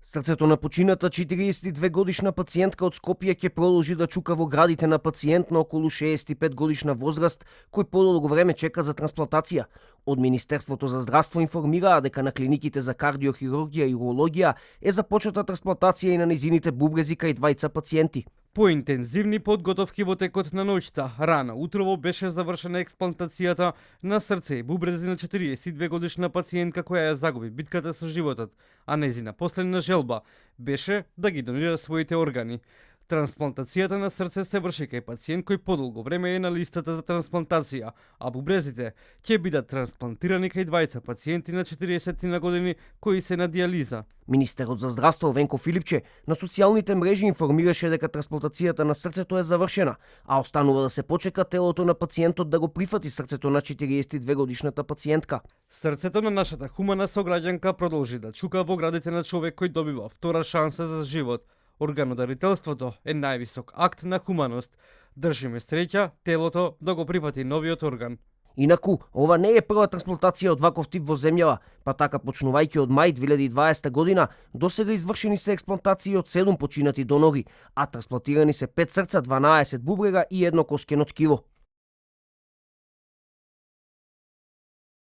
Срцето на почината 42 годишна пациентка од Скопје ќе продолжи да чука во градите на пациент на околу 65 годишна возраст кој подолго време чека за трансплантација. Од Министерството за здравство информираа дека на клиниките за кардиохирургија и урологија е започната трансплантација и на низините бубрези кај двајца пациенти. Поинтензивни подготовки во текот на ноќта, рано утрово беше завршена експлантацијата на срце и бубрези на 42 годишна пациентка која ја загуби битката со животот, а незина последна желба беше да ги донира своите органи. Трансплантацијата на срце се врши кај пациент кој подолго време е на листата за трансплантација, а бубрезите ќе бидат трансплантирани кај двајца пациенти на 40 на години кои се на диализа. Министерот за здравство Венко Филипче на социјалните мрежи информираше дека трансплантацијата на срцето е завршена, а останува да се почека телото на пациентот да го прифати срцето на 42 годишната пациентка. Срцето на нашата хумана сограѓанка продолжи да чука во градите на човек кој добива втора шанса за живот. Органодарителството е највисок акт на хуманост. Држиме среќа телото да го прифати новиот орган. Инаку, ова не е прва трансплантација од ваков тип во земјава, па така почнувајќи од мај 2020 година, досега извршени се експлантации од 7 починати донори, а трансплантирани се 5 срца, 12 бубрега и 1 коскено ткиво.